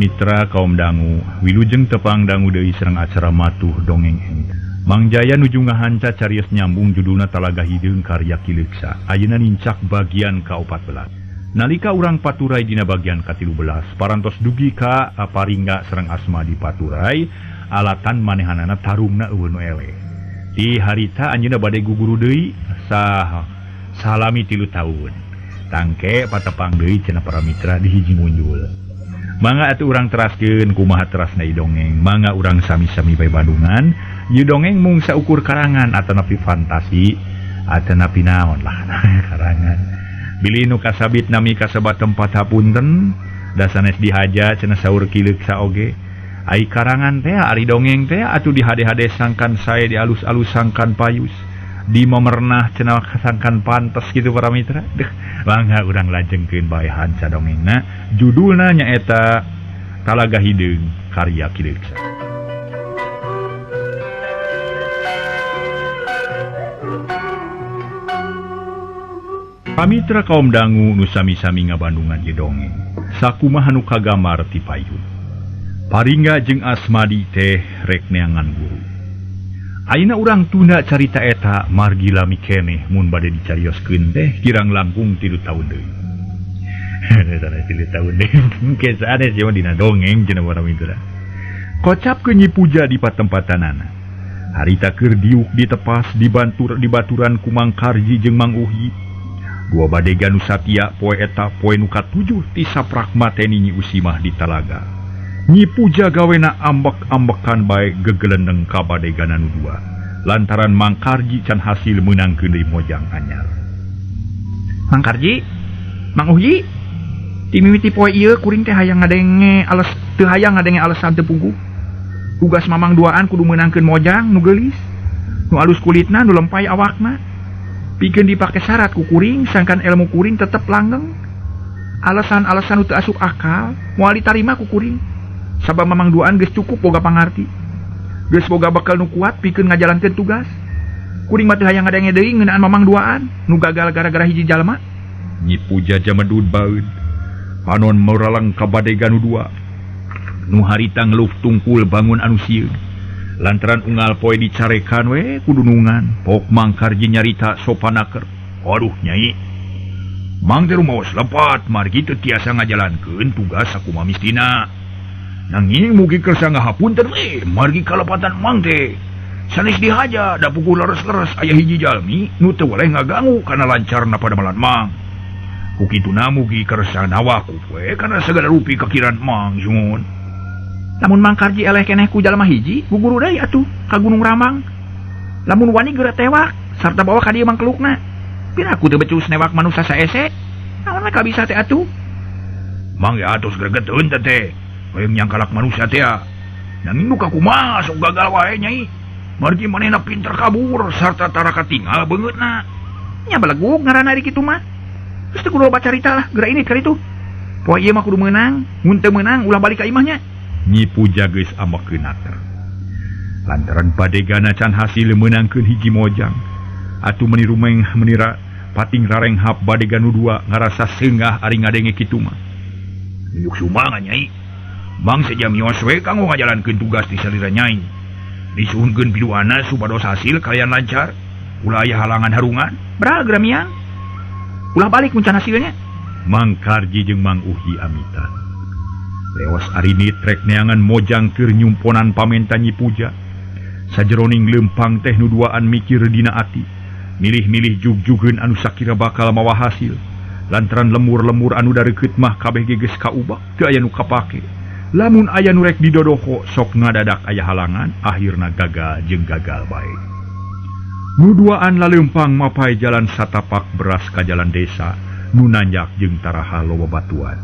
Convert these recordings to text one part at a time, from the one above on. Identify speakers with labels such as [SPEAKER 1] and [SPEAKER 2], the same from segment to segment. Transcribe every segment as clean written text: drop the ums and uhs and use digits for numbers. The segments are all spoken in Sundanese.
[SPEAKER 1] Paramitra kaum dangu wilujeng tepang dangu deui sareng acara matuh dongeng engkang. Mang Jaya nuju ngahanca carios nyambung judulna Talaga Hideung karya Ki Leuksa. Ayeuna nincak bagian ka-14. Nalika urang paturai dina bagian ka-13 parantos dugi ka Paringga sareng Asma di paturai alatan manehanana tarungna eueuh nu eleh. Di harita anjeunna bade guguru deui sah salami 3 tahun. Tangke patepang deui cenah Paramitra di hiji munjul. Mangga atuh urang teraskeun kumaha terasna ieu dongeng. Mangga urang sami-sami bae bandungan. Ieu dongeng mung saukur karangan atanapi fantasi atanapi naon lah karangan. Bilih nu kasabit nami kasebat tempat hapunten da sanes dihaja cenah saur Ki Leuksa oge. Ai karangan teh ari dongeng teh atuh dihade-hade sangkan sae dialus-alus sangkan payus. Di memernah cenah sangkan pantes gitu para mitra. Deh, mangga urang lajengkeun bae hanca dongengna. Judulna nyaeta Talaga Hideung karya Ki Leuksa. Pamitra kaum dangu nu sami-sami ngabandungan ieu dongeng. Sakumaha nu kagambar ti payun. Paringga jeung Asmadi teh rek neangan guru. Ayeuna urang tunda carita eta margi lami keneh mun bade dicarioskeun teh kirang langkung 3 tahun deui. 3 tahun deui. Engke sanes ieu mah dina dongeng cenah para mitra. Kocapkeun Nyi Puja di patempatanana. Harita keur diuk ditepas dibantur dibaturan ku Mang Karji jeung Mang Uhi. Dua badega nu satia poe eta poe nu katujuh ti saprak mateni Nyi Usimah di talaga. Nyi Puja gawena ambek-ambekan bae gegelendeng ka badegana nu dua. Lantaran Mang Karji can hasil meunangkeun deui mojang anyar.
[SPEAKER 2] Mang Karji, Mang Uhi, ti mimiti poe ieu kuring teh hayang ngadenge ales teu hayang ngadenge alesan teu puguh. Tugas mamang duaan kudu meunangkeun mojang nu geulis, nu alus kulitna, nu lempay awakna. Pikeun dipake syarat ku kuring sangkan ilmu kuring tetep langgeng. Alasan-alasan nu teu asup akal moal ditarima ku kuring. Sabab mamang duaan geus cukup boga pangarti. Geus boga bekal nu kuat pikeun ngajalankeun tugas. Kuring mah teu hayang ngadenge deui ngeunaan mamang duaan nu gagal gara-gara hiji jalma.
[SPEAKER 1] Nyi Puja jamedud baeud. Panon muraleng ka badega nu dua. Nu harita ngeluh tungkul bangun anu sieun. Lantaran unggal poe dicarekan we kudunungan. Pok Mang Karji nyarita sopanaker. Aduh nyai. Mang teh rumaos lepat margi teu tiasa ngajalankeun tugas sakumaha mistina. Nanging mugi kersa ngahapunten we margi kalepatan mang teh. Sanes dihaja da puguh leres-leres aya hiji jalmi nu teu weleh ngagangu kana lancarna padamalan mang. Ku kituna mugi kersa nawaku we kana sagala rupi kakiran mang jungun.
[SPEAKER 2] Lamun Mang Karji eleh keneh ku jalma hiji, guguru deui atuh ka Gunung Ramang. Lamun wani geura tewak sarta bawa ka dieu mangkelukna. Piraku teu becus newak manusa saese. Naon we kabisa teh atuh?
[SPEAKER 1] Mang ge atos gregeteun teh teh. Hoyong nyangkalak manusia teh. Nanging nu kakumaha sok gagal wae nyai. Margi manehna pinter kabur sarta tara katingal beungeutna.
[SPEAKER 2] Nya belegug ngaranna ari kitu mah. Geus teu kudu loba carita lah, geura ini ka ditu. Poe ieu mah kudu meunang, mun teu meunang ulah balik ka imahnya.
[SPEAKER 1] Nyi Puja geus amekeun ater. Lantaran badegana can hasil meunangkeun hiji mojang. Atuh meuni rumeng menira pating rarenghap badega nu dua ngarasa seungah ari ngadenge kitu mah. Yuk sumanga nyai. Mang seja mios we kanggo ngajalankeun tugas di salira nyai. Disuhunkeun piduana supados hasil kalian lancar. Ulah aya halangan harungan.
[SPEAKER 2] Bra geura miang. Ulah balik mun can hasilnya.
[SPEAKER 1] Mang Karji jeung Mang Uhi amitan. Lewas arini trek neangan mojang keur nyumponan pamenta Nyi Puja. Sajeroning leumpang teh nu duaan mikir dina ati. Milih-milih jug-jugeun anu sakira bakal mawa hasil. Lantaran lemur-lemur anu dareukeut mah kabeh ge geus kaubak teu aya nu kapake. Lamun aya nu rek didodoho sok ngadadak aya halangan, akhirna gagal jeung gagal bae. Nu duaan laleumpang mapai jalan satapak beras ka jalan desa, nu nanjak jeung taraha loba batuan.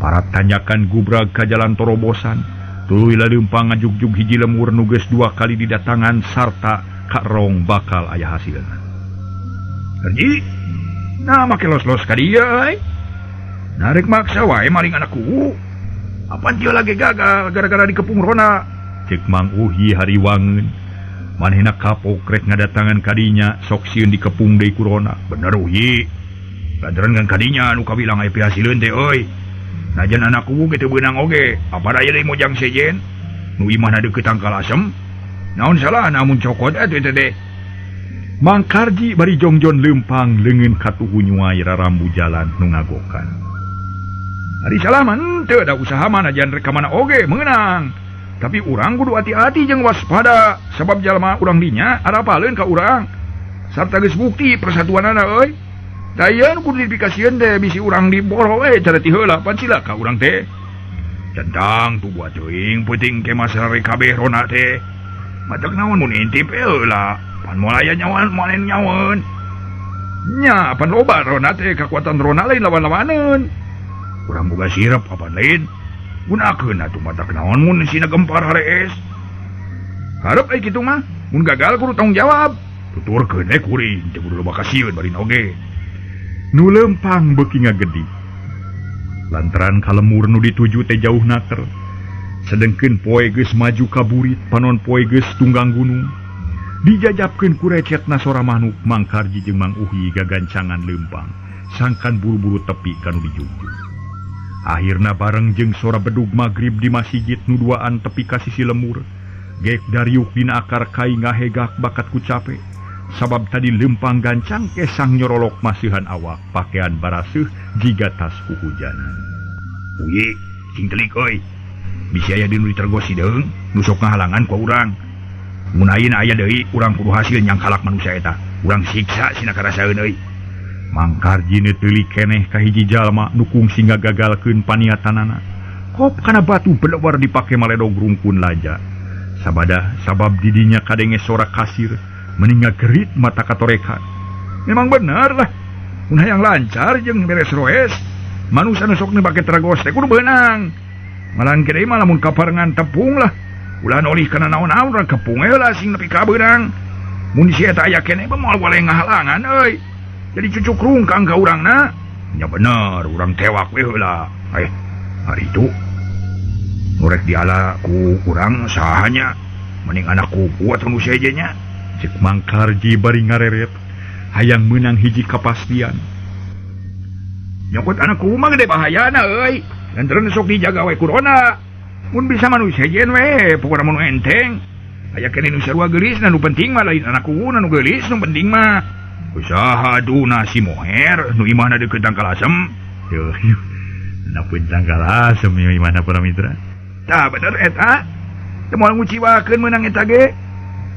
[SPEAKER 1] Para tanyakan gubrag ka jalan torobosan, tuluy laleumpang ngajugjug hiji lemur nu geus 2 kali didatangan sarta karong bakal aya hasilna.
[SPEAKER 2] Karji, nah make los-los ka dieu euy. Narik maksa wae maling anakku. Apan dia lagi gagal gara-gara dikepung Rona.
[SPEAKER 1] Cek Mang Uhi hariwangeun. Manehna kapok rek ngadatangan kadinya sok sieun dikepung deui ku Rona.
[SPEAKER 2] Bener Uhi. Lantaran kan kadinya nu kawilang aya pihasileun teh euy. Najan anak kuwu ge teu beunang oge, apa aya deui mojang sejen? Nu imahna deukeut tangkal asem. Naon salahna mun cokot atuh eta teh?
[SPEAKER 1] Mang Karji bari jongjon leumpang leungeun katuhu nyuai rarambu jalan nu ngagokan.
[SPEAKER 2] Ari salah mah henteu da usaha mah najan rek ka mana oge meunang. Tapi urang kudu hati-hati jeung waspada sabab jalma urang dinya arapaleun ka urang. Sarta geus bukti persatuanana euy. Dayan kudu dipikasieun teh bisi urang diboro we cara ti heula pan cilaka urang teh. Centang tuh buat teuing peuting ke masalah kabeh rona teh. Matak naon mun intip heula pan moal aya nyawan moal nyawan. Nya pan loba rona teh kakuatan rona lain lawan-lawaneun. Urang boga sirep apa lain. Gunakeun atuh matak naon mun sina gempar harees. Hareup ai kitu mah mun gagal kudu tanggung jawab. Tuturkeun we kuring teh kudu loba kasieun bari oge.
[SPEAKER 1] Nu leumpang beuki ngagedi. Lantaran ka lemur nu dituju teh jauh naker. Sedengkeun poe geus maju ka burit, panon poe geus tunggang gunung. Dijajapkeun ku recetna sora manuk Mang Karji jeung Mang Uhi gagancangan leumpang, sangkan buru-buru tepi ka nu dijunjung. Akhirna bareng jeung sora bedug magrib di masjid nu duaan tepi ka sisi lemur. Gek dariuk dina akar kai ngahegak bakat ku cape. Sabab tadi lempang gancang kesang nyorolok masihan awak pakaian baraseuh jiga tas huhujanan.
[SPEAKER 2] Uyi, sing telik euy. Bisi aya di nu ditergos hideung, nu sok ngahalangan ku urang. Mun ayeuna aya deui, urang kudu hasil nyangkalak manusia eta. Urang siksa sina karasaeun euy.
[SPEAKER 1] Mang Karji teulik keneh ka hiji jalma nu kungsi ngagagalkeun paniatanana. Kop kana batu belewar dipake maledog rungkun laja. Sabada sabab didinya kadenge sora kasir meninga gerit mata katorekan.
[SPEAKER 2] Memang bener lah. Mun hayang lancar jeung beres roes, manusia nu sok dipake teragos teh kudu beunang. Malah kere mah lamun kaparengan tepung lah. Ulah nolih kana naon-naon urang kepung we lah sing nepi ka beunang. Mun si eta aya keneh mah moal boleh ngahalangan euy. Jadi cucuk rungkang ka urangna. Nya bener urang tewak we heula. Hari itu ngorek diala ku urang sahanya mending anak kupu atau nu seje nya.
[SPEAKER 1] Cek Mang Karji bari ngareret hayang meunang hiji kapastian.
[SPEAKER 2] Nyokot anak kupu mah gede bahayana euy. Lantaran sok dijaga we corona. Mun bisa manusia jen we pokona mun enteng. Aya keneh nu sarua geulis nu penting mah lain anak kupu nu geulis nu penting mah. Usaha duna si moher nu imahna deukeut tangkal asem.
[SPEAKER 1] Yeuh, napun tangkal asem ieu imahna para mitra.
[SPEAKER 2] Tah bener eta. Teu moal nguciwakeun meunang eta ge.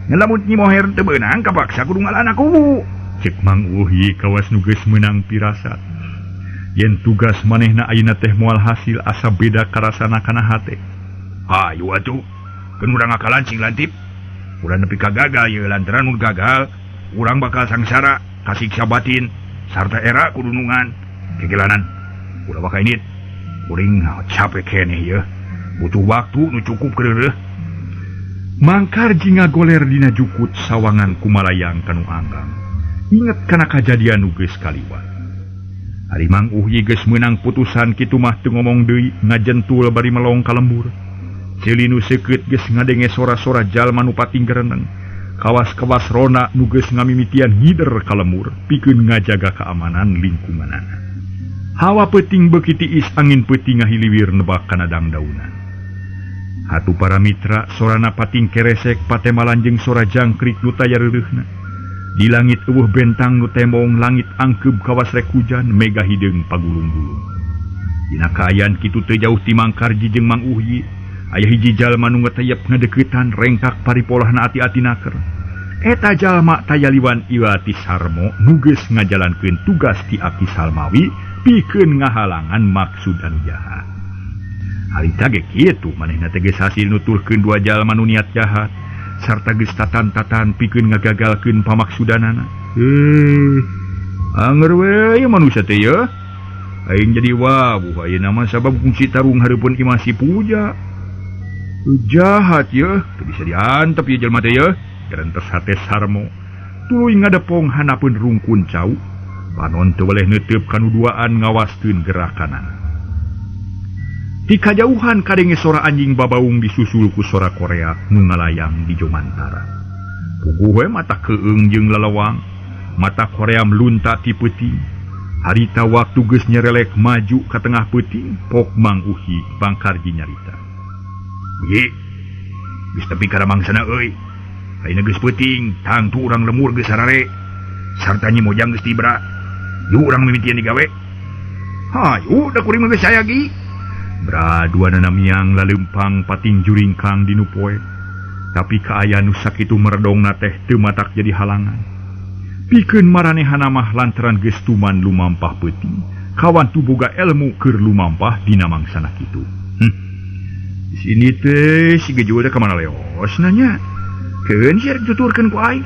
[SPEAKER 2] Lamun Nyi Moher teu beunang kapaksa kudu ngalah anak kuwu.
[SPEAKER 1] Cek Mang Uhi kawas nu geus meunang pirasat. Yen tugas manehna ayeuna teh moal hasil asa beda karasana kana hate.
[SPEAKER 2] Hayu atuh, keun urang akalan sing lantip. Urang nepi ka gagal ye lantaran mun gagal, urang bakal sangsara, kasiksa batin, sarta era kudunungan. Kegelanan ulah bakal init. Kuring capek keneh ye. Butuh waktu nu cukup keureuh.
[SPEAKER 1] Mang Karji ngagoler dina jukut sawangan kumalayang kanu anggang. Inget kana kajadian nu geus kaliwat. Ari Mang Uhi geus meunang putusan kitu mah teu ngomong deui ngajentul bari melong ka lembur. Ceuli nu seukeut geus ngadenge sora-sora jalma nu pating gereneng. Kawas-kawas rona nu geus ngamimitian ngider ka lembur pikeun ngajaga keamanan lingkunganana. Hawa peuting beuki tiis angin peuting ngahiliwir nebak kana dangdaunan. Hatu para mitra sorana pating keresek patemalan jeung sora jangkrik nu taya reureuhna. Di langit eueuh bentang nu tembong langit angkeub kawas rek hujan mega hideung pagulung-gulung. Dina kaayaan kitu teu jauh ti Mang Karji jeung Mang Uhyi, aya hiji jalma nu ngeteyep ngadeuketan rengkak paripolahna ati-ati naker. Eta jalma tayaliwan Iwati Sarmo nu geus ngajalankeun tugas ti Aki Salmawi pikeun ngahalangan maksud anu jahat. Harita ge kitu manehna teh geus hasil nuturkeun dua jalma nu niat jahat sarta geus tatan-tatan pikeun ngagagalkeun pamaksudanana. Anger we ieu manusia teh ye. Aing jadi wabuh ayeuna mah sabab kungsi tarung hareupeun imah si Puja. Jahat ye, teu bisa diantep ieu jelema teh ye. Gerentes hate Sarmo tuluy ngadepong hanapeun rungkun cau. Panon teu weleh neuteup kanu duaan ngawaskeun gerakanana. Di kajauhan kadenge sora anjing babaung disusul ku sora Korea nu ngalayang di Jomantara. Puguh we mata keung jeung lalawang, mata Korea melunta ti peuting. Harita waktu geus nyerelek maju ka tengah peuting, pok Mang Uhi Pangkarji nyarita. "Uhi, geus tepi ka mangsana euy. Ayeuna geus peuting, tangtu urang lemur geus sarare. Sarta Nyi Mojang geus tibra. Yuk urang mimitian digawe." "Hayu, da kuring mah geus sayagi." Bra duanana miang laleumpang pating juringkang dinu poe. Tapi kaayaan nu sakitu meredongna teh teu matak jadi halangan. Pikeun maranehana mah lantaran geus tuman lumampah peuting, kawan tu boga elmu keur lumampah dina mangsana kitu. Di sini teh si gejul teh ka mana leos nanya. Keun sia rek tuturkeun ku aing.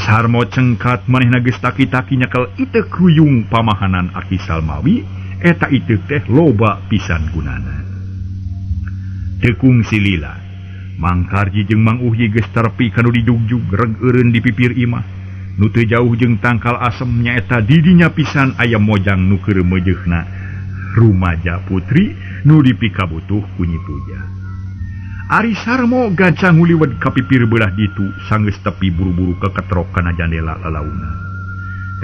[SPEAKER 1] Sarmo cengkat manehna geus taki-taki nyekel iteuk ruyung pamahanan Aki Salmawi, eta iteuk teh loba pisan gunana. Teu kungsi lila, Mang Karji jeung Mang Uhyi geus terepi kanu dijugjug reg eureun di pipir imah. Nu teu jauh jeung tangkal asem nyaeta didinya pisan aya mojang nu keur meujeuhna rumaja putri nu dipikabutuh ku Nyi Puja. Ari Sarmo gancang nguliwet ka pipir beulah ditu sanggeus tepi buru-buru keketrok kana jandela lalauna.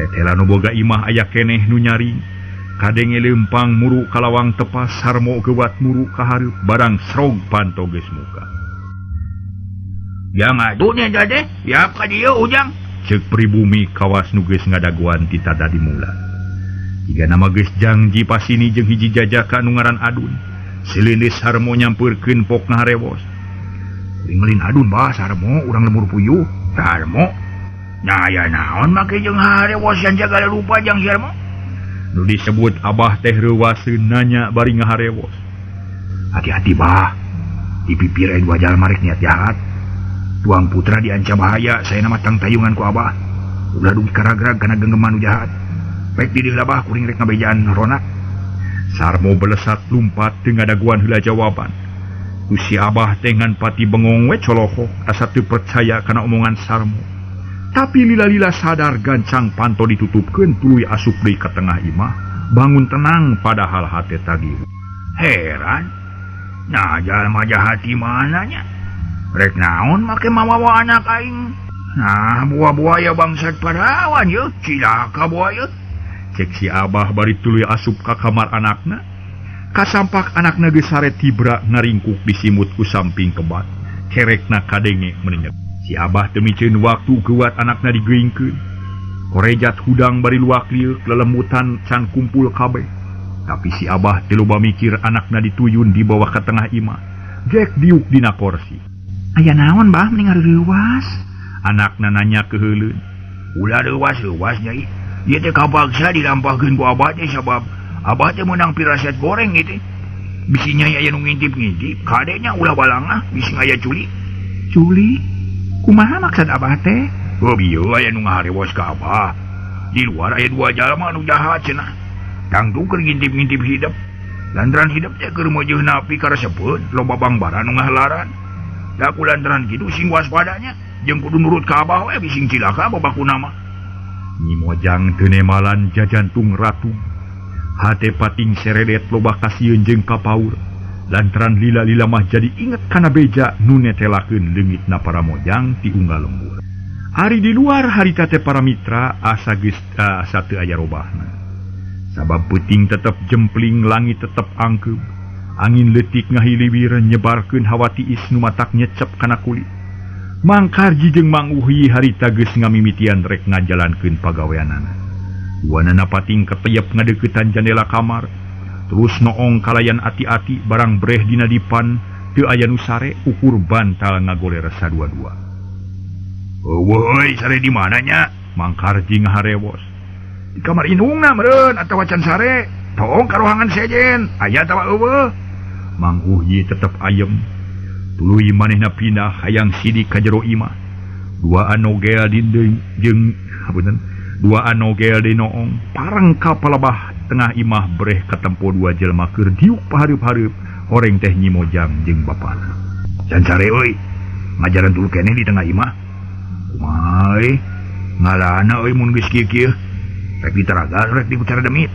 [SPEAKER 1] Tetela nu boga imah aya keneh nu nyaring. Kadenge leumpang muru kalawang tepas Sarmo geuwat muru ka hareup barang srog panto geus muka.
[SPEAKER 2] "Jang atuh nya teh, ya ka dieu Ujang."
[SPEAKER 1] Ceuk pribumi kawas nu geus ngadaguan ti tada dimula. Jiga nama geus janji pasini jeung hiji jajaka nu ngaran Adun. Sileundeus Sarmo nyampeurkeun pok ngaharewos.
[SPEAKER 2] "Kuring Adun bah Sarmo urang lemur puyuh." "Sarmo? Nah aya naon make jeung harewos yang jaga lupa jang Sarmo?"
[SPEAKER 1] Nu disebut Abah teh reuwaseun nanya bari ngaharewos.
[SPEAKER 2] "Hati-hati bah, di pipir aya dua jalma rek niat jahat. Tuang putra diancam bahaya, saya nama tang tayungan ku Abah. Ulah dugi karagrag kana genggeman nu jahat. Baik di dieu bah kuring rek ngabejaan rona."
[SPEAKER 1] Sarmo belesat lumpat teu ngadaguan heula jawaban. Ku si Abah teh ngan pati bengong we colohok asa teu percaya kana omongan Sarmo. Tapi lila-lila sadar gancang panto ditutupkeun tuluy asup deui ka tengah imah, bangun tenang padahal hate tagih.
[SPEAKER 2] "Heran. Nah jalma jahat di mananya? Rek naon make mawawa anak aing? Nah buah-buaya bangsat parawan yeuh, cilaka buaya."
[SPEAKER 1] Cek si Abah bari tuluy asup ka kamar anakna. Kasampak anakna geus sare tibra ngaringkuk disimut ku samping kebat. Kerekna kadenge menenyep. Si Abah teu miceun waktu geuwat anakna digeuingkeun. Korejat hudang bari luak lieuk lelemutan can kumpul kabeh. Tapi si Abah teu loba mikir anakna dituyun dibawa ka tengah imah. Gek diuk dina korsi.
[SPEAKER 2] "Aya naon bah mending reuwas?"
[SPEAKER 1] Anakna nanya keheuleun.
[SPEAKER 2] "Ulah reuwas-reuwas nyai. Ieu teh kapaksa dilampahkeun ku Abah teh sabab Abah teh meunang piraset goreng ieu teh. Bisi nyai aya nu ngintip-ngintip, kadenya ulah balangah bisi aya culi." "Culi? Kumaha maksud Abah teh?" "Oh bieu aya nu ngaharewos ka Abah. Di luar aya dua jalma nu jahat cenah. Tangtu keur ngintip-ngintip hidep. Lantaran hidep teh keur meujeuhna pikaresepeun loba bangbara nu ngahelaran. Da ku lantaran kitu sing waspadanya jeung kudu nurut ka Abah we bising cilaka babakuna mah."
[SPEAKER 1] Nyi Mojang teu nemalan jajantung ratu. Hate pating seredet loba kasieun jeung kapaur. Lantaran lila-lila mah jadi inget kana beja nu netelakeun leungitna para mojang ti unggal lembur. Ari di luar harita teh para mitra asa geus asa teu aya robahna. Sabab peuting tetep jempling, langit tetep angkeub. Angin leutik ngahiliwir nyebarkeun hawa tiis nu matak nyecep kana kulit. Mang Karji jeung Mang Uhi harita geus ngamimitian rek ngajalankeun pagaweanana. Duanana pating keteyep ngadeuketan jandela kamar. Terus noong kalayan ati-ati barang breh dina dipan teu aya nu sare ukur bantal ngagoler sadua-dua.
[SPEAKER 2] "Eueuh, sare di mana nya?"
[SPEAKER 1] Mang Karji ngaharewos.
[SPEAKER 2] "Di kamar indungna meureun atawa can sare. Tong ka ruangan sejen, aya atawa eueuh."
[SPEAKER 1] Mang Uhyi tetep ayem. Tuluy manehna pindah hayang sidik ka jero imah. Dua anogel dinding jeung hapunten, dua anogel di noong pareng ka palebah tengah imah breh katempo dua jelema keur diuk pahareup-hareup horeng teh Nyi Mojang jeung bapana.
[SPEAKER 2] "Can sare euy, ngajaran dulu keneh di tengah imah. Kumaha euy? Ngalana euy mun geus kieu-kieu. Rek ditaraga rek dikucara demit.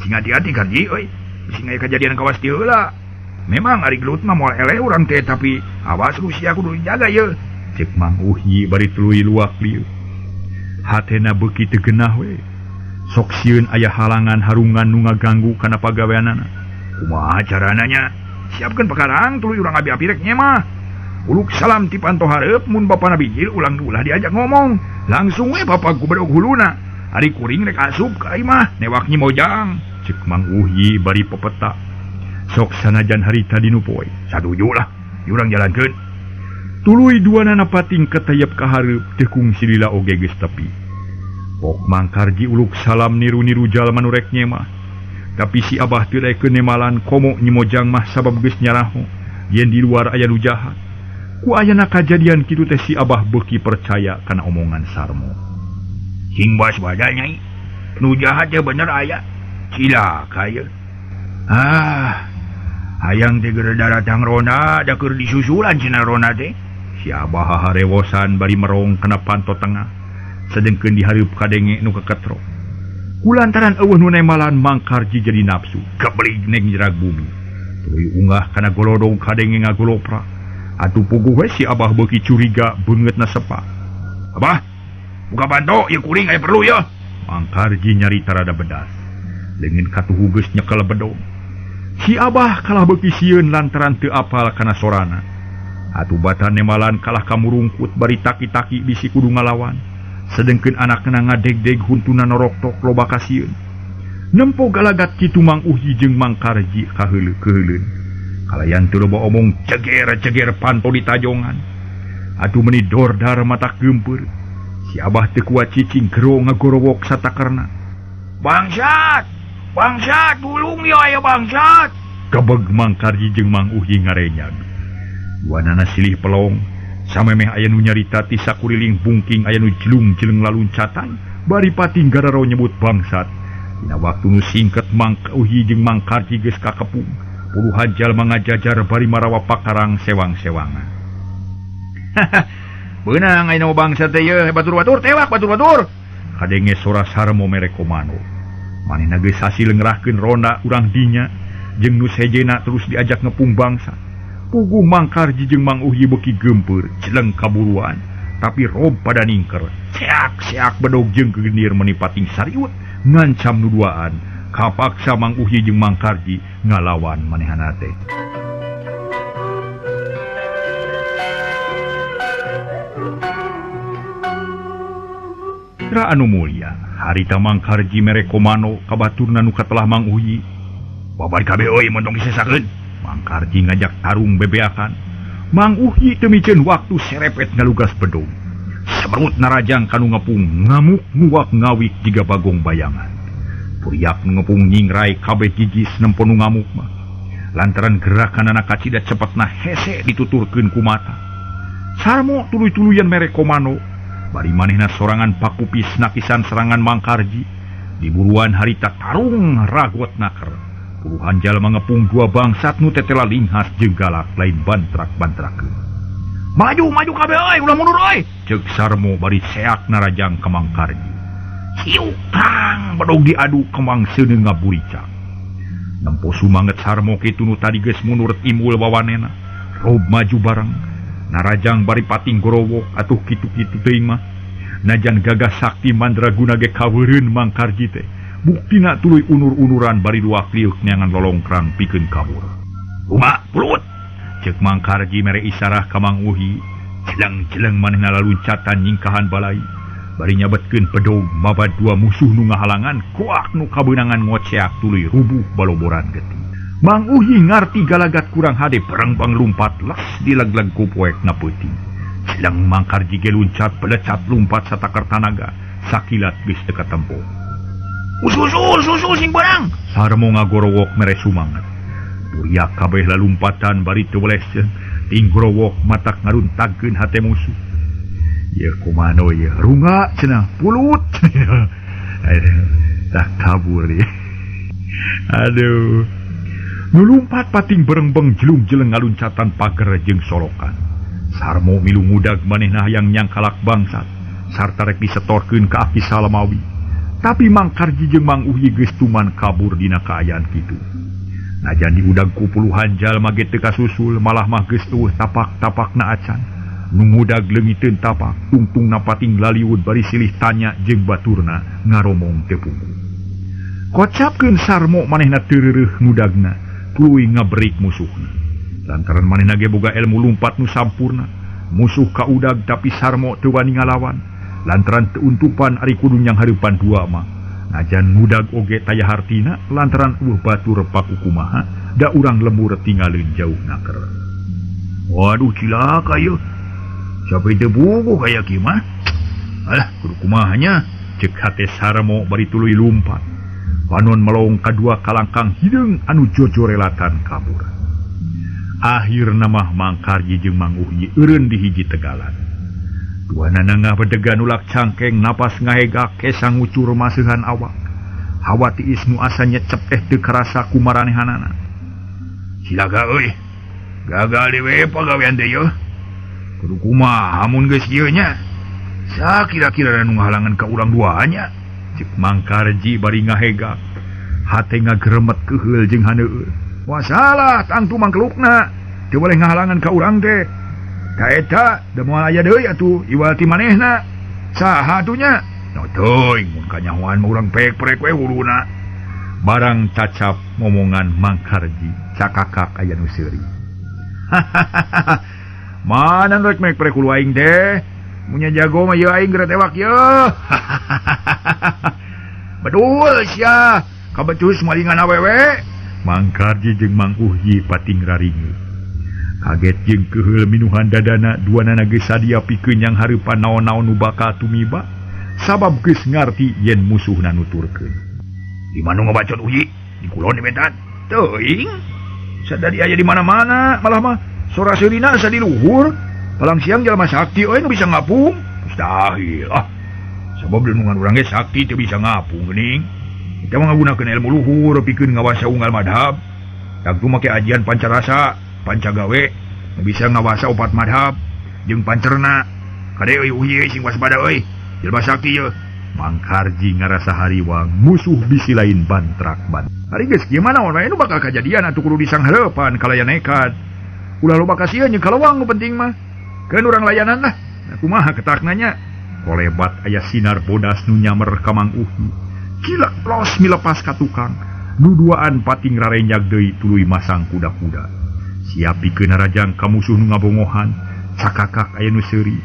[SPEAKER 2] Sing hati-hati Karji euy, bisi aya kajadian kawas dieu heula. Memang ari gelut mah moal eleh urang teh tapi awas ku sia kudu dijaga yeuh."
[SPEAKER 1] Cek Mang Uhyi bari tuluy luak lieu. Hatena beuki teu genah we. Sok sieun aya halangan harungan nu ngaganggu kana pagaweanana. Kumaha carana nya?
[SPEAKER 2] Siapkeun pakarang tuluy urang abi-abi rek nyemah. Uluk salam ti panto hareup mun bapana bijil ulang ulah diajak ngomong. Langsung we bapak ku bedog huluna. Ari kuring rek asup ka imah newak Nyi Mojang.
[SPEAKER 1] Cek Mang Uhi bari pepeta. Sok sanajan harita dinu poe.
[SPEAKER 2] Satuju lah, urang jalankeun.
[SPEAKER 1] Tuluy duanana pating ketayep ka hareup teu kungsi lila oge geus tepi. Pok Mang Karji uluk salam niru-niru jalma nu rek nyemah. Tapi si Abah teu daekeun nemalan komo Nyi Mojang mah sabab geus nyaraho yen di luar aya nu jahat. Ku ayana kajadian kitu teh si Abah beuki percaya kana omongan Sarmo.
[SPEAKER 2] Sing waspada Nyai. Nu jahat teh bener aya. Cilaka ye. Ah, hayang teh geura daratang rona da keur disusulan cenah rona teh.
[SPEAKER 1] Si Abah harewosan bari merong kana panto tengah. Sedengkeun dihareup kadenge nu keketro. Kulantaran eueuh nu nemalan Mang Karji jadi nafsu, kebelig neng jerag bumi. Tuluy unggah kana golodong kadenge ngagolopra. Atuh puguh we si Abah beuki curiga beungeutna sepa.
[SPEAKER 2] Abah, buka panto ieu kuring aya perlu yeuh.
[SPEAKER 1] Mang Karji nyarita rada bedas. Leungeun katuhu geus nyekel bedog. Si Abah kalah beuki sieun lantaran teu apal kana sorana. Atuh batan nemalan kalah kamurungkut bari taki-taki bisi kudu ngalawan. Sedengkeun anakna ngadegdeg huntuna noroktok loba kasieun. Nempo galagat kitu Mang Uhi jeung Mang Karji kaheuleuh-keuheuleun. Kalayan teu loba omong ceger-ceger panto ditajongan. Atuh meuni dordar mata geumpeur. Si Abah teu kuat cicing gero ngagorowok satakerna.
[SPEAKER 2] Bangsat! Bangsat, tulung ieu aya bangsat!
[SPEAKER 1] Kebeg Mang Karji jeung Mang Uhi ngarenyag. Duanana silih pelong, samemeh aya nu nyarita ti sakuriling bungking aya nu jelung-jeleng laluncatan, bari pating gararo nyebut bangsat. Dina waktu nu singket Mang Uhi jeung Mang Karji geus kakepung. Puluhan jalma ngajajar bari marawa pakarang sewang-sewangan.
[SPEAKER 2] Beunang aya nu bangsat teh yeuh, batur-batur tewak batur-batur.
[SPEAKER 1] Kadenge sora Sarmo mere komando. Manehna geus hasil ngerahkeun ronda urang dinya jeung nu sejena terus diajak ngepung bangsa. Puguh Mang Karji jeung Mang Uhi beuki geumpeur, jeleng kaburuan, tapi rob pada ningker. Seak-seak bedog jeung kegenir meuni pating sariut ngancam nu duaan. Kapaksa Mang Uhi jeung Mang Karji ngalawan manehana teh. Ra anu mulia, harita Mang Karji mere komando ka baturna nu katelah Mang Uhi.
[SPEAKER 2] Babar kabeh euy mun tong disesakeun.
[SPEAKER 1] Mang Karji ngajak tarung bebeakan. Mang Uhi teu miceun waktu serepet ngalugas bedog. Semerut narajang kanu ngepung, ngamuk nguak ngawik jiga bagong bayangan. Puriak ngepung nyingrai kabeh gigis nempo nu ngamuk mah. Lantaran gerakanana kacida cepetna hese dituturkeun ku mata. Sarmo tuluy-tuluyan mere komando. Bari manehna sorangan pakupis nakisan serangan Mang Karji. Diburuan harita tarung ragot naker. Puluhan jalma ngepung dua bangsat nu tetela linghas jeung galak lain bantrak-bantrakeun.
[SPEAKER 2] Maju maju kabeh euy, ulah mundur euy.
[SPEAKER 1] Ceuk Sarmo bari seak narajang ka Mang Karji.
[SPEAKER 2] Siuk tang
[SPEAKER 1] bedog diadu kemang seuneu ngaburicak. Nempo sumanget Sarmo kitu nu tadi geus mundur timbul wawanena. Rob maju bareng. Narajang bari pating gorowok atuh kitu-kitu teuing mah. Najan gagah sakti mandraguna ge kaweureun Mang Karji teh. Buktina tuluy unur-unuran bari luak liuk neangan lolongkrang pikeun kabur.
[SPEAKER 2] Bunga pulut.
[SPEAKER 1] Ceuk Mang Karji mere isarah ka Mang Uhi. Jeleng-jeleng manehna laluncatan nyingkahan balai. Bari nyabetkeun bedog mabad dua musuh nu ngahalangan kuak nu kabeunangan ngoceak tuluy rubuh baloboran getih. Mang Uhi ngarti galagat kurang hade berengbang lumpat les dilegleg ku poek na peuting. Jeleng Mang Karji ge luncat belecat lumpat satakar tanaga sakilat geus teu katempo.
[SPEAKER 2] Usul susul sing barang.
[SPEAKER 1] Sarmo ngagorowok mere sumanget. Buriak kabeh lalumpatan bari teu weleskeun. Ting gorowok matak ngaruntagkeun hate musuh. Ye kumano ye runga cenah pulut. Tah kabur ye. Aduh. Nu lumpat pating berengbeng jelung-jeleng ngaluncatan pager jeung solokan. Sarmo milu ngudag manehna hayang nyangkalak bangsat sarta rek disetorkeun ka Aki Salamawi. Tapi Mang Karji jeung Mang Uhi geus tuman kabur dina kaayaan kitu. Najan diudag ku puluhan jalma ge teu kasusul malah mah geus eueuh tapak-tapakna acan. Nu ngudag leungiteun tapak tungtungna pating laliwud bari silih tanya jeung baturna ngaromong teu puguh. Kocapkeun Sarmo manehna teu reureuh ngudagna tuluy ngabrik musuhna. Lantaran manehna ge boga ilmu lumpat nu sampurna, musuh kaudag tapi Sarmo teu wani ngalawan lantaran teu untupan ari kudu nyang hareupan dua mah. Najan ngudag oge taya hartina lantaran eueuh batur paku kumaha da urang lemur tinggalin jauh naker. Waduh cilaka ieu. Sampai teu buku kaya kieu mah. Alah kudu kumaha nya ceuk hate Sarmo bari tuluy lumpat. Panon melong kadua kalangkang hideung anu jojorelatan kabur. Akhirna mah Mang Karji jeung Mang Uhyi eureun di hiji tegalan. Duanana ngabedegan ulak cangkeng napas ngahegak kesang ngucur maseuhan awak. Hawa tiis nu asa nyecep teh teu karasa ku maranehanana. Silaga euy. Gagal dewe pagawean teh yeuh. Kudu kumaha mun geus ieu nya. Sakira-kira nu ngahalangan ka urang dua nya. Cek Mang Karji bari ngahegak. Hate ngageremet keuheul jeung haneueul. Wah salah tangtu mangkelukna. Teu boleh ngahalangan ka urang teh. Ta eta da moal aya deui atuh iwal ti manehna. Saha atuh nya? No teuing mun kanyahoan mah urang pek-prek we huluna. Barang cacap ngomongan Mang Karji cakakak aya nu seuri. Mana rek mek-prek hulu aing teh? Munya jago mah ieu aing geura tewak yeuh. Bedul sia, kabecus malingan awewe. Mang Karji jeung Mang Uhyi pating raringeut. Kaget jeung keuheul minuhan dadana duanana geus sadia pikeun yang hareupan naon-naon nu bakal tumiba sabab geus ngarti yen musuhna nuturkeun. Di mana ngabacot Uhyi? Di kulon di wetan. Teuing. Sadari aya di mana-mana malah mah sora seurina asa di luhur. Palang siang jalma sakti euy nu bisa ngapung. Mustahil ah. Sabab lindungan urang ge sakti teu bisa ngapung geuning. Kita mah ngagunakeun ilmu luhur pikeun ngawasa unggal madhab. Tangtu make ajian pancarasa, pancagawe bisa ngawasa opat madhab jeung pancerna. Kade euy Uhyi sing waspada euy. Jelema sakti yeuh. Mang Karji ngarasa hariwang musuh bisi lain bantrak ban. Ari geus kieu mah naon wae nu bakal kajadian atuh kudu disanghareupan kalayan nekat. Ulah loba kasieun jeung kalawang nu penting mah. Keun urang layanan lah. Nah, kumaha ketakna nya? Kolebat aya sinar bodas nu nyamer ka Mang Uhyi. Cilak los milepas ka tukang. Nu duaan pating rarenjag deui tuluy masang kuda-kuda. Siap pikeun narajang ka musuh nu ngabongohan. Cakakak aya nu seuri.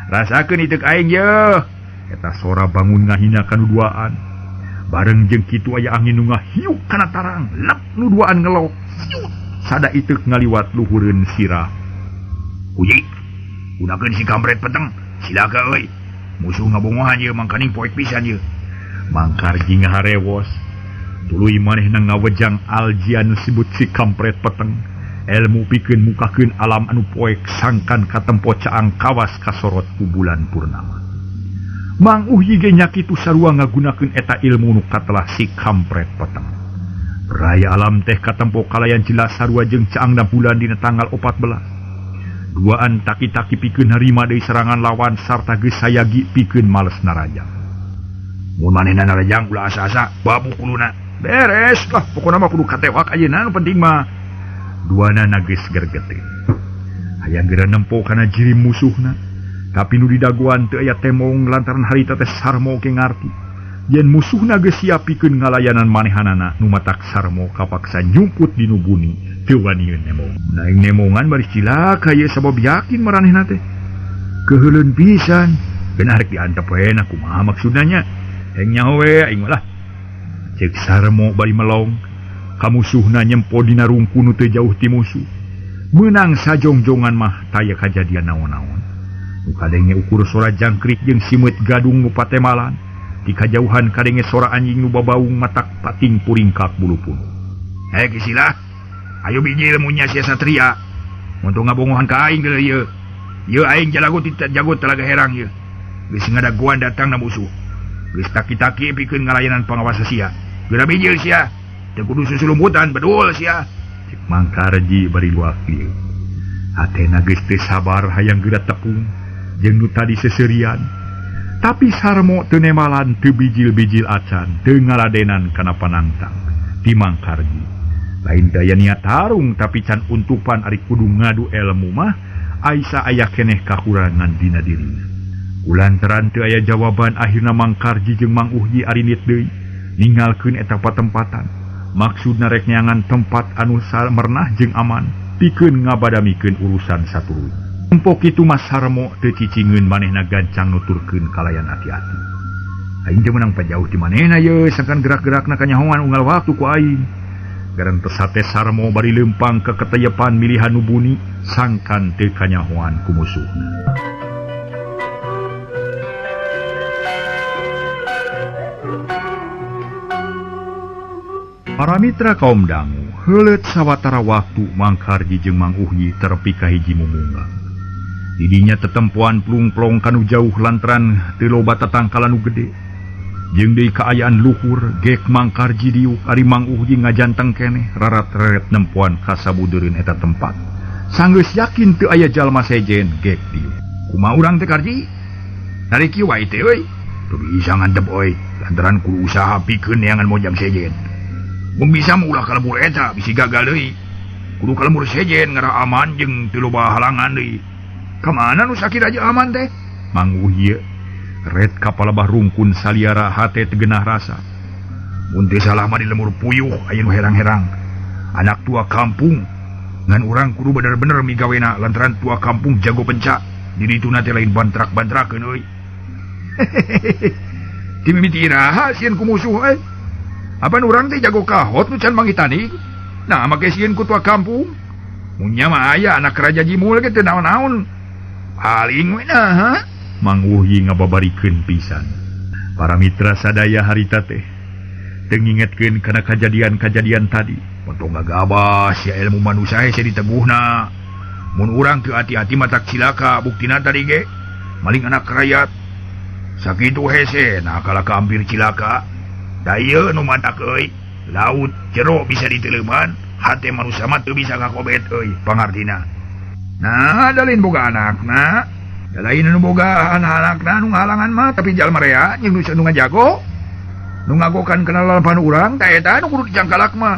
[SPEAKER 1] Rasakeun iteuk aing yeuh. Eta sora bangun ngahina ka nu duaan. Bareng jeung kitu aya angin nu ngahiuk kana tarang. Lep nu duaan ngelok. Siut. Sada iteuk ngaliwat luhureun sirah. Uyi, gunakeun si kampret peteng. Silaka euy. Musuh ngabongohan ieu mangkaning poek pisan ieu. Mang Karji ngaharewos. Tuluy manehna ngawejang aljian nu sebut si kampret peteng. Elmu pikeun mukakeun alam anu poek sangkan katempo caang kawas kasorot ku bulan purnama. Mang Uhyi ge nya kitu sarua ngagunakeun eta ilmu nu katelah si kampret peteng. Raya alam teh katempo kalayan jelas sarua jeung caangna bulan dina tanggal 14. Duaan taki-taki pikeun harima deui serangan lawan sarta geus sayagi pikeun males narajang. Mun manehna narajang ulah asa-asa babu kuluna. Beres lah pokona mah kudu katewak ayeuna nu penting mah. Duanana geus gergeteun. Hayang geura nempo kana jirim musuhna. Tapi nu didagoan teu aya temong lantaran harita teh Sarmo ge ngarti. Yen musuhna geus siap pikeun ngalayanan manehanana nu matak Sarmo kapaksa nyumput dinu buni teu wanieun nemong. Naing nemongan bari cilaka ieu sabab yakin maranehna teh. Keuheuleun pisan. Bener rek diantep we na kumaha maksudna nya. Heng nyaho we aing mah lah. Ceuk Sarmo bari melong. Kamusuhna nyempo dina rungku nu teu jauh ti musuh. Meunang sajongjongan mah taya kajadian naon-naon. Nu kadenge ukur sora jangkrik jeung simeut gadung nu patemalan. Di kajauhan kadenge sora anjing nu babaung matak pating puringkak bulu punu. Hei Kisilah, ayo biji ilmunya sia satria. Untung ngabongohan ka aing geuleuh ieu. Ieu aing jalago jago telaga herang ieu. Geus ngadagoan datang na musuh. Geus taki-taki pikeun ngalayanan pangawasa sia. Geura bijil sia. Teu kudu susulumputan bedul sia. Cek Mang Karji bari luak ieu. Hatena geus teu sabar hayang geura tepung jeung nu tadi seserian. Tapi Sarmo teu nemalan teu bijil-bijil acan, teu ngaladenan kana panangtang ti Mang Karji. Lain daya niat tarung tapi can untupan ari kudu ngadu elmu mah Aisyah aya keneh kakurangan dina dirina. Kulantaran teu aya jawaban akhirna Mang Karji jeung Mang Uhyi arinit deui ninggalkeun eta patempatan. Maksudna rek neangan tempat anu mernah jeung aman pikeun ngabadamikeun urusan satuluy. Empok kitu Mas Sarmo teu cicingeun manehna gancang nuturkeun kalayan hati-hati. Aing teu meunang pajauh ti manehna ye sangkan gerak-gerakna kanyahoan unggal waktu ku aing. Garentes hate Sarmo bari leumpang ka keteyepan milihan nu buni sangkan teu kanyahoan ku musuhna. Para mitra kaum dangu, heuleut sawatara waktu Mang Karji jeung Mang Uhyi terepi ka hiji mumunga. Didinya tetempoan plung-plong kanu jauh lantaran teu loba tatangkalan nu gede. Jeung deui kaayaan luhur, gek Mang Karji diuk ari Mang Uhyi ngajanteng keneh rarat-reret nempoan ka sabudeureun eta tempat. Sanggeus yakin teu aya jalma sejen gek diuk. Kumaha urang teh Karji? Ari kieu wae teh euy. Teu bisa ngantep euy, lantaran kudu usaha pikeun neangan mojang sejen. Mun bisa mah ulah ka lembur eta bisi gagal deui. Kudu ka lembur sejen ngarah aman jeung teu loba halangan deui. Ka mana nu sakira aja aman teh? Mang Uhyi ret kapalabah rungkun saliara hate teu genah rasa. Mun teu salah mah di lembur puyuh aya nu herang-herang. Anak tua kampung ngan urang kudu bener-bener migawena lantaran tua kampung jago pencak. Di dituna teh lain bantrak-bantrakeun euy. Ti mimiti iraha sieun ku musuh euy. Apan urang teh jago kahot nu can mangitani. Nah make sieun ku tua kampung. Mun nya mah aya anak raja jimul ge teu naon-naon. Paling we nah. Mang Uhyi ngababarikeun pisan. Para mitra sadaya harita teh teu ngingetkeun kana kajadian-kajadian tadi. Potong gagabah sia ilmu manusia hese diteguhna. Mun urang teu hati-hati matak cilaka buktina tadi ge maling anak rakyat. Sakitu hese nah kalaka hampir cilaka. Da ieu nu matak euy, laut jero bisa diteleuman, hate manusia mah teu bisa ngakobet euy pangartina. Nah, da lain boga anakna. Da lain anu boga anak-anakna nu ngahalangan mah tapi jalma rea jeung nu ngajago. Nu ngagokan kana lalapan urang ta eta nu kudu dicangkalak mah.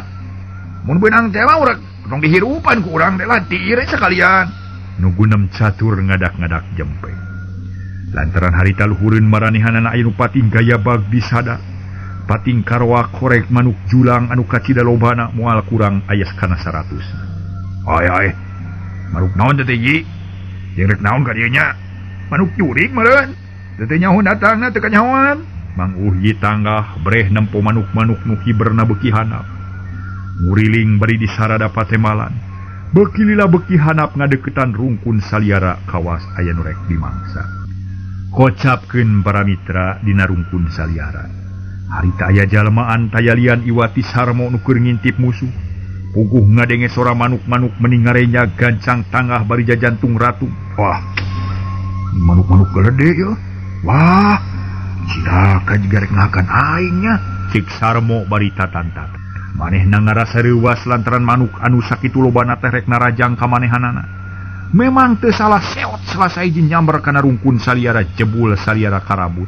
[SPEAKER 1] Mun beunang teh mah urang tong dihirupan ku urang teh lah tiir sakalian. Nu gunem catur ngadak-ngadak jempe. Lantaran harita luhureun maranehanana aya nu pating gaya bag disada. Pating karwa korek manuk julang anu kacida lobana moal kurang aya kana 100. Ay ay. Manuk naon teh Ji? Jeung rek naon ka dieu nya? Manuk jurig meureun. Teh nyaho datangna teu kanyahoan. Mang Uhyi tanggah breh nempo manuk-manuk nu hiberna beuki hanap. Nguriling bari disarada patemalan. Beuki lila beuki hanap ngadeukeutan rungkun saliara kawas aya nu rek dimangsa. Kocapkeun para mitra dina rungkun saliara. Harita aya jalmaan tayalian iwati Sarmo nu keur ngintip musuh. Puguh ngadenge sora manuk-manuk meni ngarenya gancang tanggah bari jajantung ratu. Wah, manuk-manuk gede ya. Wah, cilaka jiga rek ngahakan aing nya. Cik Sarmo bari tatantat. Manehna ngarasa reuwas lantaran manuk anu sakitu lobana teh rek narajang ka manehanana. Memang teu salah seot selasa hiji nyamber kana rungkun saliara jebul saliara karabut.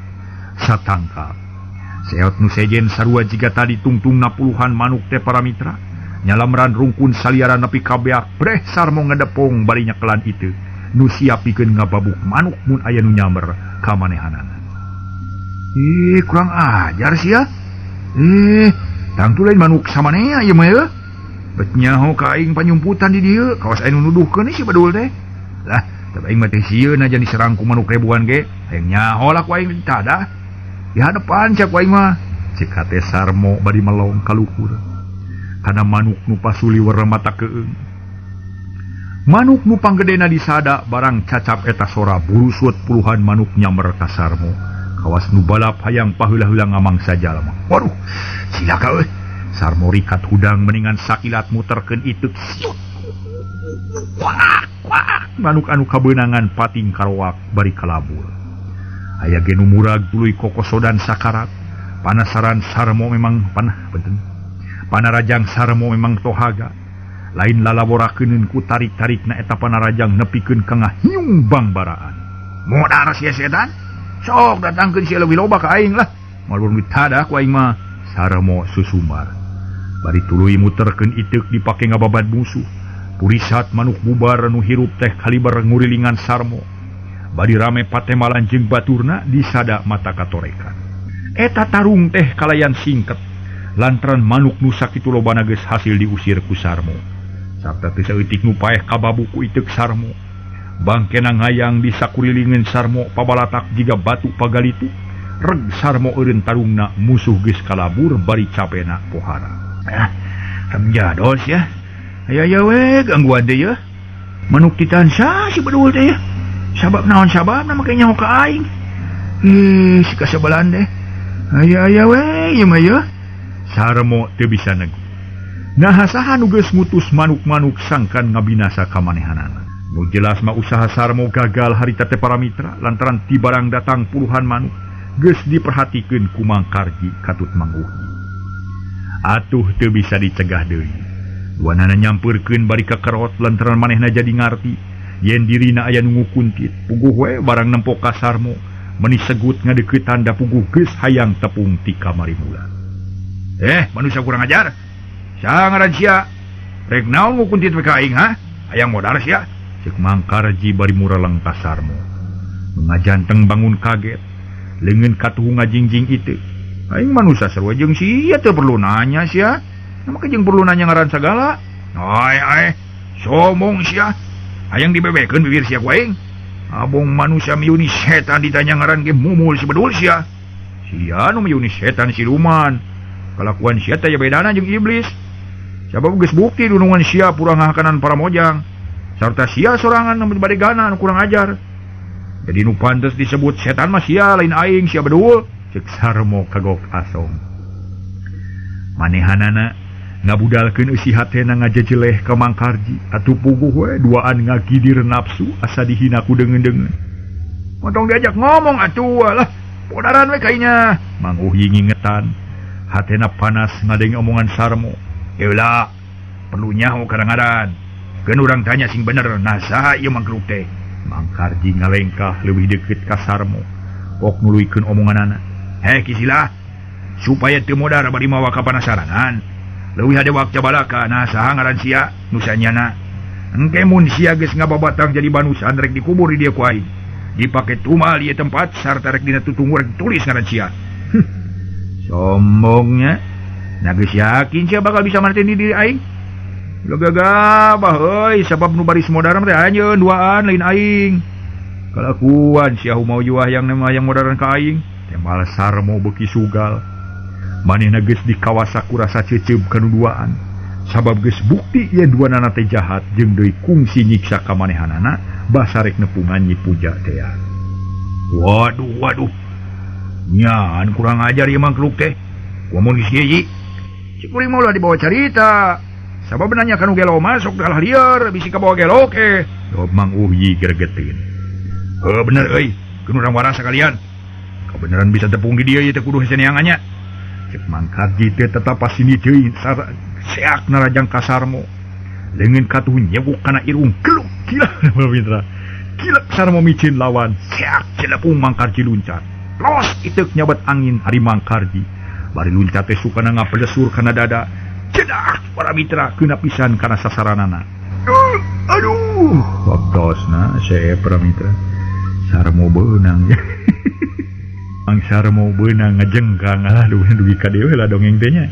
[SPEAKER 1] Satangkap. Seot nu sejen sarua jiga tadi tungtungna puluhan manuk teh para mitra. Nyalamran rungkun saliara nepi ka beak breh Sarmo ngedepong bari nyekelan itu. Nu siap pikeun ngababuk manuk mun aya nu nyamber ka manehanana. Ih, kurang ajar sia. Tangtu lain manuk samanea ieu mah ye. Bet nyaho ka aing panyumputan di dieu, kawas aya nu nuduhkeun si bedul teh. Lah, tapi aing mah teh sieun aja diserang ku manuk ribuan ge. Hayang nyaho lah ku aing tadah. Di hadapan cek ku aing mah. Cek hate Sarmo bari melong ka luhur. Kana manuk nu pasuliwer mata keung. Manuk nu panggedena disada barang cacap eta sora burusut puluhan manuk nyamber ka Sarmo. Kawas nu balap hayang paheula-heula ngamangsa jalma. Waduh, cilaka euy. Sarmo rikat hudang meningan sakilat muterkeun iteuk. Siut. Wah, wah. Manuk anu kabeunangan pating karoak bari kalabur. Aya ge nu murag tuluy kokosodan sakarat. Panasaran Sarmo memang panah benten. Panarajang Sarmo memang tohaga. Lain lalaborakeun ku tarik-tarikna eta panarajang nepikeun ka ngahiung bangbaraan. Modar sia setan. Sok datangkeun sia leuwih loba ka aing lah. Moal duit tadah ku aing mah. Sarmo susumar. Bari tuluy muterkeun iteuk dipake ngababad musuh. Purisat manuk bubar nu hirup teh kaliber ngurilingan Sarmo. Bari rame patemalan jeung baturna disada mata katorekan. Eta tarung teh kalayan singket lantaran manuk nu sakitu lobana geus hasil diusir ku Sarmo. Sarta teu saeutik nu paeh kababu ku iteuk Sarmo. Bangkena ngayang di sakurilingeun Sarmo pabalatak jiga batu pagalitu. Reg Sarmo eureun tarungna musuh geus kalabur bari capena pohara. Jadol sia. Aya we gangguan teh ya. Manuk ditansa si bedul teh ya. Sabab naon sababna make nyaho ka aing. Ih, si kasebelan teh. Aya we ieu mah ya. Sarmo teu bisa negu. Naha saha nu geus mutus manuk-manuk sangkan ngabinasa ka manehanana. Nu jelas mah usaha Sarmo gagal harita teh para mitra lantaran ti barang datang puluhan manuk geus diperhatikeun ku Mang Karji katut Mang Uhi. Atuh teu bisa dicegah deui. Duanana nyampeurkeun bari kakerot lantaran manehna jadi ngarti yen dirina aya nu ngukuntit. Puguh we barang nempo ka Sarmo meuni segut ngadeuketan da puguh geus hayang tepung ti kamari mula. Manusia kurang ajar. Saha ngaran sia? Rek naon ngukuntit we ka aing ha? Hayang modar sia. Ceuk Mang Karji bari mureleng ka Sarmo. Nu ngajanteng bangun kaget. Leungeun katuhu ngajingjing itu. Aing manusia sarua jeung sia teu perlu nanya sia. Nah, maka jeung perlu nanya ngaran sagala. Ai ai, sombong sia. Hayang dibebekeun bibir sia ku aing. Abong manusia miuni setan ditanya ngaran ge mumul si bedul sia. Sia nu miuni setan siluman. Kalakuan sia teh bedana jeung iblis. Sabab geus bukti dunungan sia purang ngahakanan para mojang. Sarta sia sorangan nu badegana anu kurang ajar. Jadi nu pantes disebut setan mah sia lain aing sia bedul. Ceuk Sarmo kagok asong. Manehanana ngabudalkeun eusi hatena ngajejeleh ka Mang Karji. Atuh puguh we duaan ngagidir nafsu asa dihina ku deungeun-deungeun. Montong diajak ngomong atuh lah podaran we kainya. Mang Uhi ngingetan. Hatena panas ngadenge omongan Sarmo. Heula perlu nyaho kadang-kadang. Keun urang tanya sing bener nah saha ieu mangkluk teh. Mang Karji ngalengkah leuwih deukeut ka Sarmo. Pok nuluykeun omonganana. Heh Kisilah, supaya teu modar bari mawa kapanasaranan. Leuwih hade wakca balaka nah saha ngaran sia nu sanyana. Engke mun sia geus ngababatang jadi banusan rek dikubur di dieu ku aing. Dipake tumal ieu tempat sarta rek dina tutunggu rek ditulis ngaran sia. Sombongnya. Nah geus yakin sia bakal bisa marteni diri aing. Ulah gagabah euy sabab nu baris modar teh anjeun duaan lain aing. Kalakuan sia mau juah yang yang modaran ka aing. Tembal Sarmo beuki sugal. Manehna geus dikawasa ku rasa ceuceub kana duaan. Sabab geus bukti yen duanana teh jahat jeung deui kungsi nyiksa ka manehanana basarek nepungan Nyi Puja teh. Waduh waduh. Nyan kurang ajar ieu mangkluk teh. Kumaha geus ieu? Cik kuring mah ulah dibawa carita. Sabab nanya kanu gelo masuk dalah lieur bisi kabawa gelo ke. Jawab Mang Uhi gregeteun. Heuh bener euy, keun urang waras sakalian. Kebenaran bisa tepung di dia ieu teh kudu hese neangannya. Cek Mang Karji teh tetap pasini deui seak narajang ka Sarmo. Leungeun katuh nyewuk kana irung geluk gila mitra. Gila Sarmo micin lawan seak celepung Mang Karji luncat. Los iteuk nyabat angin ari Mang Karji. Bari luncat teh sukana ngapelesur kana dada. Cedak para mitra kena pisan kana sasaranana. Aduh, waktosna saya para mitra. Sarmo beunang. Mang Sarmo beunang ngajengkang aduh dugi ka dewe lah dongeng teh nya.